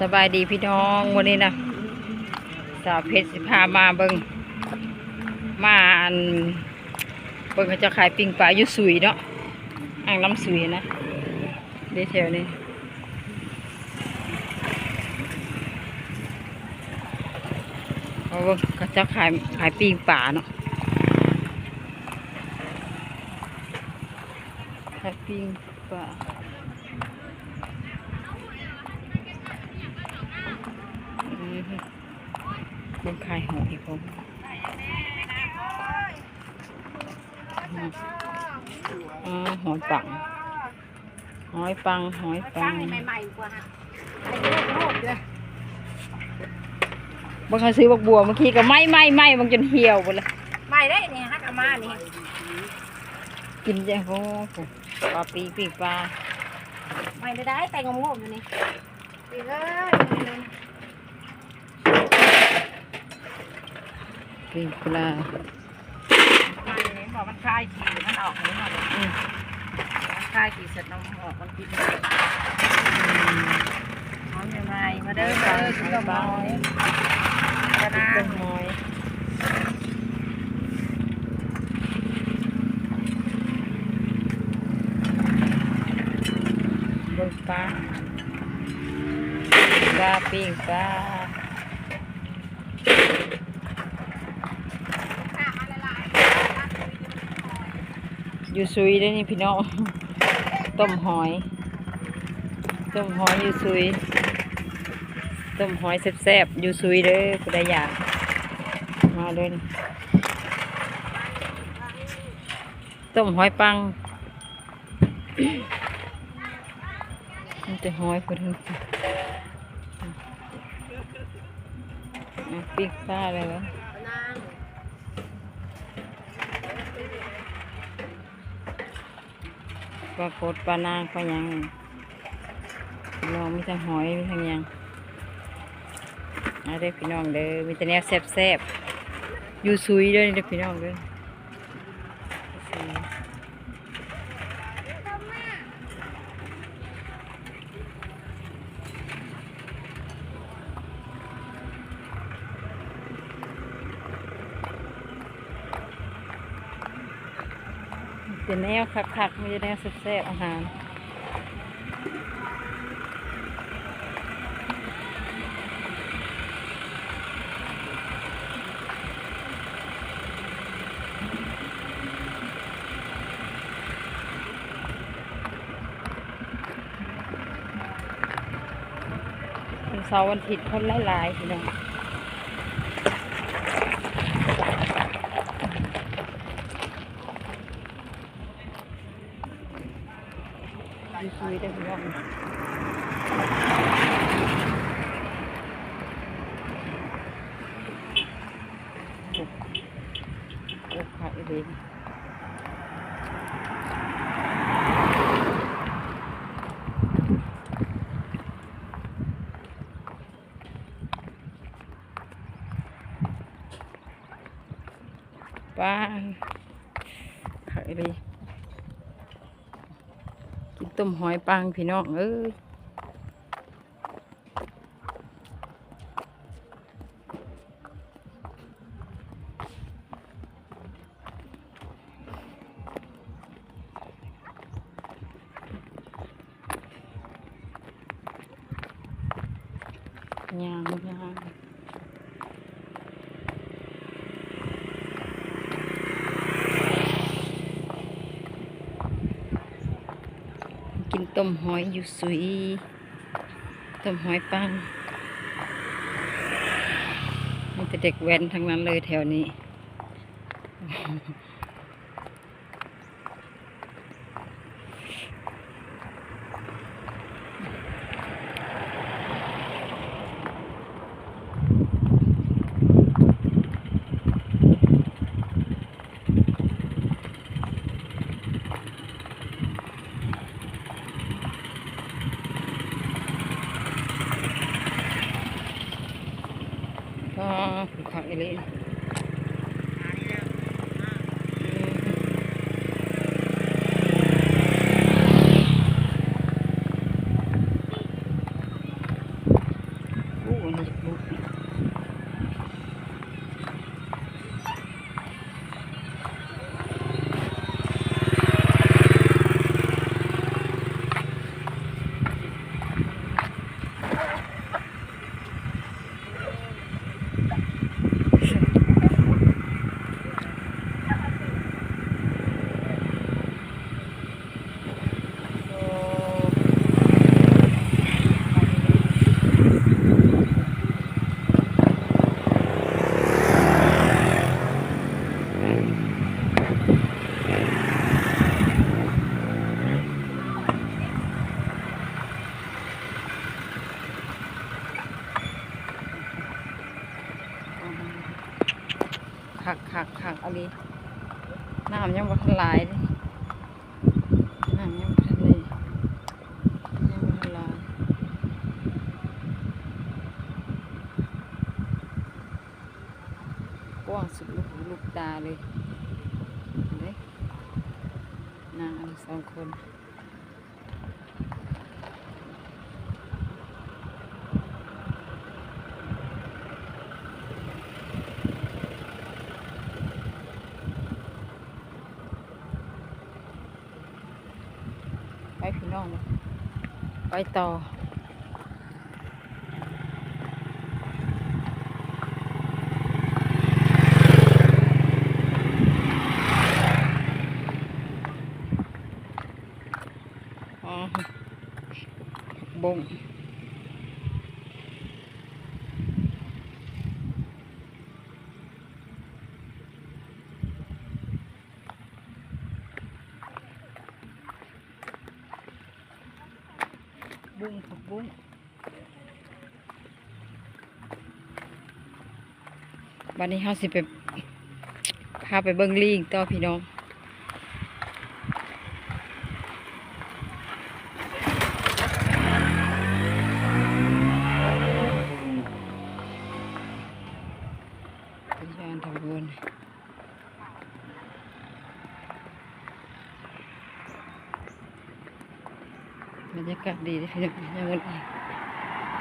ສະບາຍດີພີ່ນ້ອງ ມື້ນີ້ນະ ສາວເພັດຊິພາມາເບິ່ງ ມາອັນ ເບິ່ງເຂົາເຈົ້າຂາຍປີ້ງປາຢູ່ສຸຍເນາະ ອ່າງນ້ຳສຸຍນະ ເດ້ແຖວນີ້ ເອົາເບິ່ງເຂົາເຈົ້າຂາຍ ຂາຍປີ້ງປາເນາະ ຂາຍປີ້ງປາ. ອືມ ເບິ່ງຂາຍຫອຍອີກ ອືມ ອາ ຫອຍປັງ ຫອຍປັງ ຫອຍປັງ ໃໝ່ໆ ກວ່າ ເບິ່ງເຂົາຊື້ບັກບົວ ເມື່ອກີ້ກໍໄໝ້ໆໆ ເບິ່ງຈົນຫ່ຽວເບິດລະ ໃໝ່ເດ້ນີ້ ຫາກເອົາມານີ້ ກິນແຈ່ວ ໂອ້ ປາປີ້ງ ປີ້ງປາ ໃໝ່ໄດ້ ໄດ້ ໄປງອມໆ ຢູ່ນີ້ ປີ້ງເອີຍ ປີ້ງປາ ມັນ ເຫັນບໍ່ ມັນຄາຍຂີ້ມັນອອກ ເຫັນບໍ່ ອືມ ມັນຄາຍຂີ້ເສັດນ້ຳອອກ ມັນກິນ ອືມ ຫອມໃໝ່ໆ ມາເດີ ມາເດີ ກິນຕົ້ມຫອຍ ກິນຕົ້ມຫອຍ ເບິ່ງປາ ປາ ປີ້ງປາ ຢູ່ສຸຍເດ້ນີ້ພີ່ນ້ອງ ຕົ້ມຫອຍ ຕົ້ມຫອຍຢູ່ສຸຍ ຕົ້ມຫອຍແຊບໆ ຢູ່ສຸຍເດີ ຜູ້ໃດຢາກ ມາເດີ ຕົ້ມຫອຍປັງ. ມີແຕ່ຫອຍພຸ້ນ ປີ້ງປາໄດ້ແລ້ວ ປາກົດ ປານາງ ປາຫຍັງ ພີ່ນ້ອງ ມີທັງຫອຍ ມີທັງຫຍັງ ມາເດີພີ່ນ້ອງເດີ ມີແຕ່ແນວແຊບໆ ຢູ່ສຸຍເດີ ເດີພີ່ນ້ອງເດີ. ເປັນແນວຄັກໆ ມີແຕ່ແນວແຊບໆ ອາຫານ. ວັນເສົາວັນອາທິດຄົນຫຼາຍໆ ພີ່ນ້ອງ. ຢູ່ສຸຍເດີພີ່ນ້ອງ ໂອ້ ຄັກອີ່ຫຼີ ປາ ຄັກອີ່ຫຼີ. ກິນຕົ້ມຫອຍປັງ ພີ່ນ້ອງເອີຍ. ຍ່າງ ຍ່າງ ກິນຕົ້ມຫອຍຢູ່ສຸຍ ຕົ້ມຫອຍປັງ ມີແຕ່ເດັກແວ່ນທັງນັ້ນເລີຍແຖວນີ້. ອໍ ຄືຄັກອີ່ຫຼີ. ອືມ ຄັກໆໆ ອີ່ຫຼີ ນ້ຳຍັງບໍ່ທັນຫຼາຍເດ້ ນ້ຳຍັງບໍ່ທັນໄດ້ ຍັງບໍ່ທັນຫຼາຍ ກວ້າງສຸດລູກຫູລູກຕາເລີຍ ເດ້ ນາງອັນສອງຄົນ. ໄປພີ່ນ້ອງ ໄປຕໍ່. ອໍ ຜັກບົ້ງ ບຸ້ງ ຜັກບຸ້ງ. ບັດນີ້ເຮົາຊິໄປ ພາໄປເບິ່ງລີງຕໍ່ພີ່ນ້ອງ ໄປຍ່າງທາງເດີ່ນ. ບັນຍາກາດດີເດ້ພີ່ນ້ອງ ຍາມມື້ນີ້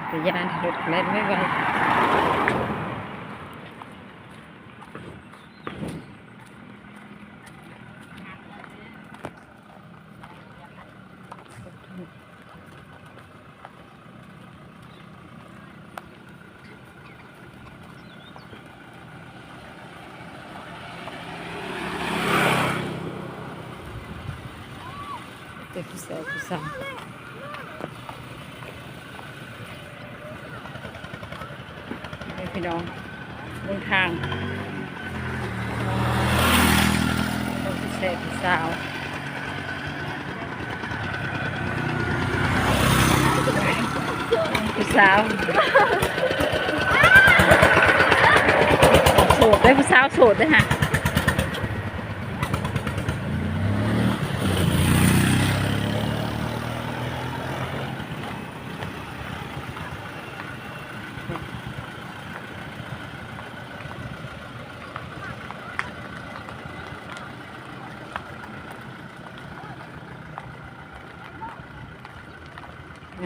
ແຕ່ຢ້ານລົດແລ່ນໄວໆ. ເປັນຜູ້ຊາຍ ຜູ້ສາວ ເດີພີ່ນ້ອງ ເບິ່ງທາງ ເປັນຜູ້ຊາຍ ຜູ້ສາວ. ຜູ້ສາວໂສດເດ້ ຜູ້ສາວໂສດເດ້ຫະ.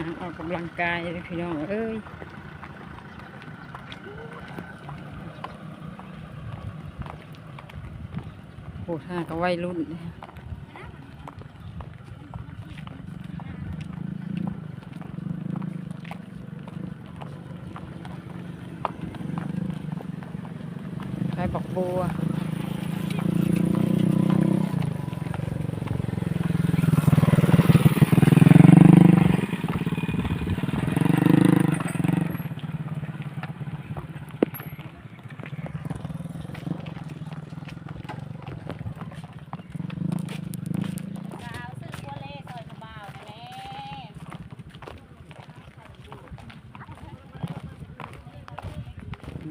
ຍ່າງອອກກຳລັງກາຍເດ້ພີ່ນ້ອງເອີຍ. ໂອ້ ທາງນັ້ນກໍໄວລຸ້ນເດ້. ຂາຍບັກບົວ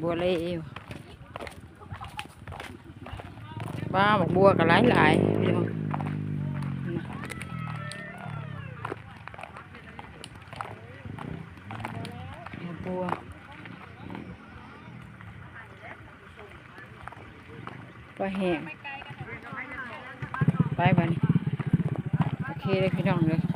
ບົວເລວ ບ້າ ບັກບົວກໍຫຼາຍໆ ພີ່ນ້ອງ ບັກບົວ. ປາແຫ້ງ ໄປບາດນີ້ ໂອເຄເດີພີ່ນ້ອງເດີ.